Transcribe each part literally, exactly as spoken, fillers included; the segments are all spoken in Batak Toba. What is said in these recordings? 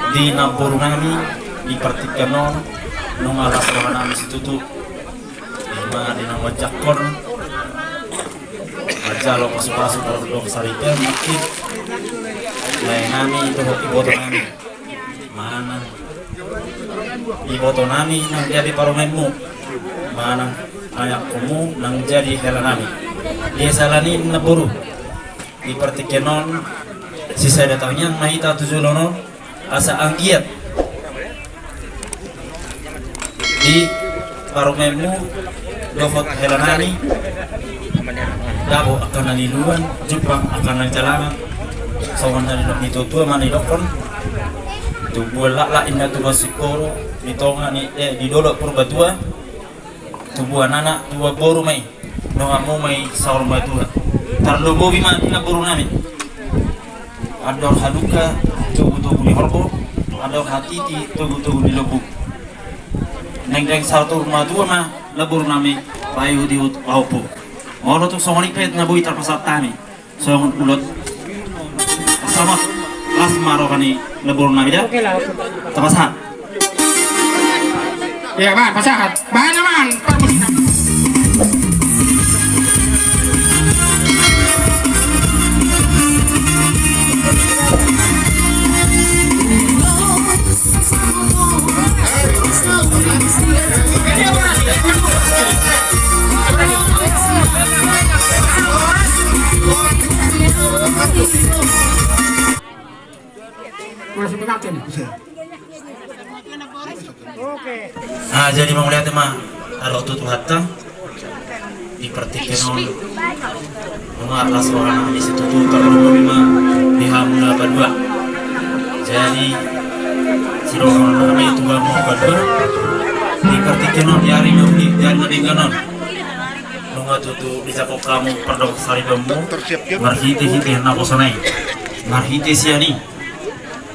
Di namboru nami di partingkian on, nunga las roha nami situtu. Ima di na manjangkon manjalo pasupasu mardongan saripeon, mungkin lae nami dohot iboto nami. Manang iboto nami nang jadi parumaenmu, manang anakmu nang jadi hela nami. Di siala ni i namboru, di partingkian on sisada tangiang ma hita tu joloan on, asa anggiat di parumaenmu dohot hela nami dapot angka na liluan, jumpang angka na jalangan. Songon na nidok ni tuatua ma nidokhon: Tubuan laklak inna tubuan singkoru, di tonga ni, eh, di dolok Purbatua. Tubuan anak tubuan boru ma i, donganmu ma i saur matua. Tarlumobi ma di namboru nami, andor halumpang togutogu ni horbo, andor hatiti togutogu ni lombu. Naeng denggan saur matua ma namboru nami, paihutihut pahompu. Molo tung songon i pe na boi tarpasahat hami songon ulos. Selamat, las ma roha ni namboru nami da. Tapasahat. Ia, Bang, pasahat. Baen, Bang, parmusik. Ah, jadi mauliate ma, aro tu Tuhanta. Di partingkian on, nunga las roha nami situtu, tarlumobi ma di hamuna padua. Jadi, sidohonon nami tu hamuna padua, di partingkian on, di ari na uli, di ari na denggan on, nunga tutu dijangkon hamu pardongan saripeonmu marhitehite naposona i, marhite sian i.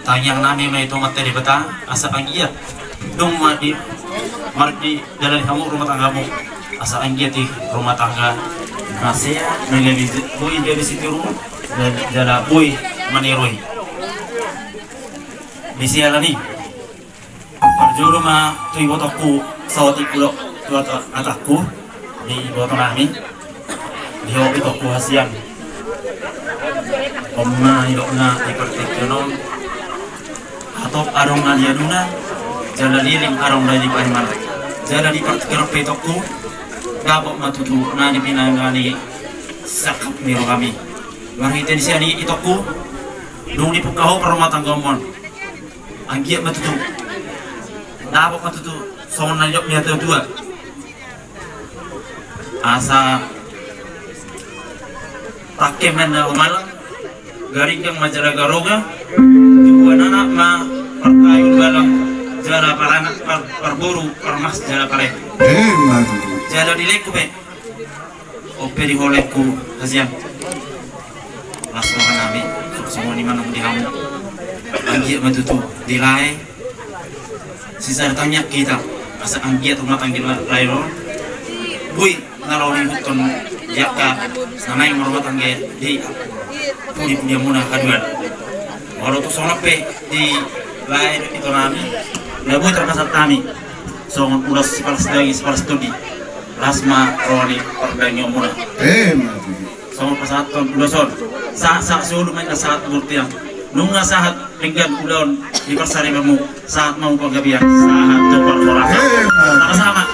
Tangiang nami ma i tu Amanta Debata, asa anggiat dung ma di, mardalani hamu rumah tanggamu, asa anggiat i rumah tangga na sea, na gabe, boi gabe sitiruon, jala boi maniroi. Di siala ni i, parjolo ma tu ibotongku, saotik ulo tu ata-, atangku, di iboto nami. Di ho itongku hasian. On ma nidokna di partingkian on: Hatop adong na nialuna, jala leleng adong na nipaimana. Jala di partingkian on pe itongku, dapot ma tutu na nipinangani sangkap ni rohami. Marhite sian i itongku, dung dipungka ho parrumatanggaonmon, anggiat ma tutu, dapot ma tutu songon na nidok ni natuatua. Asa tangke ma inna rumalang, garinggang ma jala garoga, tubuan anak ma parkayu balang, jala paranak par-, parboru parmas jala pare. Emma tutu. Jala di laengku pe, on pe di ho laengku hasian. Las roha nami, songon i ma nang di hamu. Anggiat ma tutu di lae sisada tangiang hita, asa anggiat rumah tangga lae on boi na laho diihuthon di angka na naeng marumah tangga di pudipudianmuna haduan. Molo tung songon on pe di lae dohot ito nami, na boi tarpasahat hami songon ulos sipalas daging sipalas tondi. Las ma roha ni pardagingmuna. Emma tutu. Songon pasahathon ulos on, sahat, sahat solu ma inna sahat bortian. Nunga sahat denggan ulaon di parsaripeonmu, sahat ma hamu panggabean, sahat tu parhorasan. Emma. Sama-sama.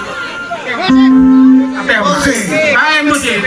Oke. Baen musik.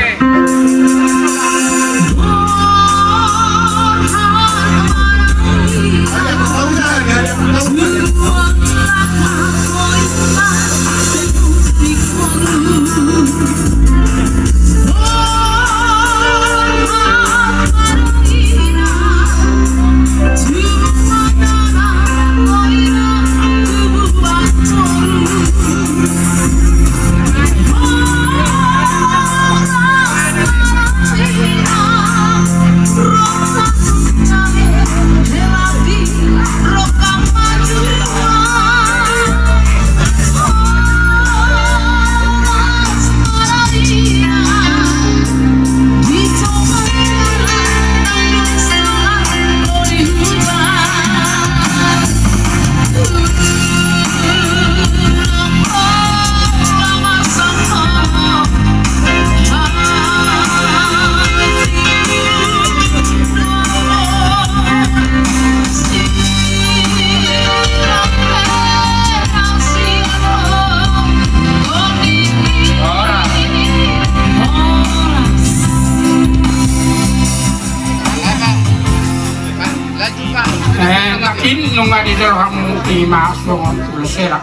Eh, in nunga dijalo hamu ima songon ulos hela.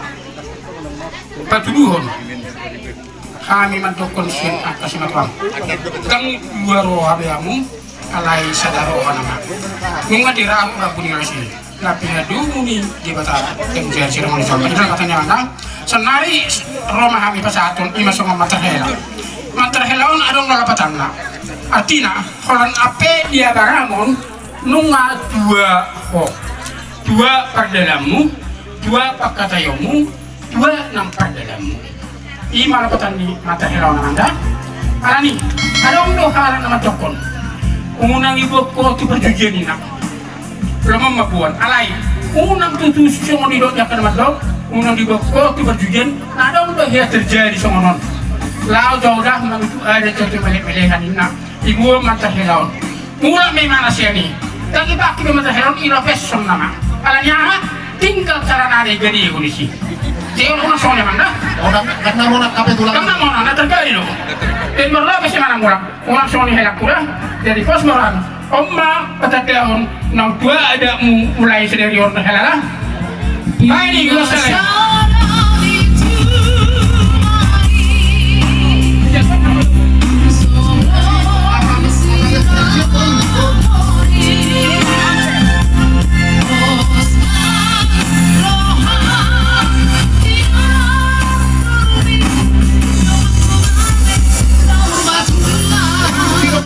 Patuduhon hami mandokkon sian angka simatuam. Ndang dua roha be hamu, alai sada roha nama. Nunga dirau rambu ni ulos i. Na pinadumu ni Debata, dan jadi sirang ni sorga. Itu katanya mandang. Sonari ro ma hami pasahaton ima songon mantar hela. Mantar hela on adong do lapatanna. Artina, holan ape dia baramon, nunga tua ho. Tua pardalanmu, tua pangkataionmu, tua nang pardalanmu. Ima lapatan ni mantar hela on, amang da. Alani, adong do halak na mandokkon, unang diboan ho tu parjujian, ninna. Lomo ma boan, alai unang tutu songon didok ni angka na mandok, unang diboan ho tu parjujian. Na adong do hea terjadi songon on. Laho jauh da manuju adat jauh tu melek-melekan, ninna. Diboan mantar hela on. Mulak ma imana sian i. Ndang dipakke be mantar hela on, ilopes songon nama. Alani aha? Tinggal carana do i gari kondisi. Jadi unang songon i, amang da. Unang, karena monang kape tulang. Karena monang na terjadi do. Dan berlapis imana mulak. Unang songon i, hela kuda. Jadi pos ma roham. On ma patandahon naung tua adatmu, mulai sadari on, hela da. Bahen i, ulos hela.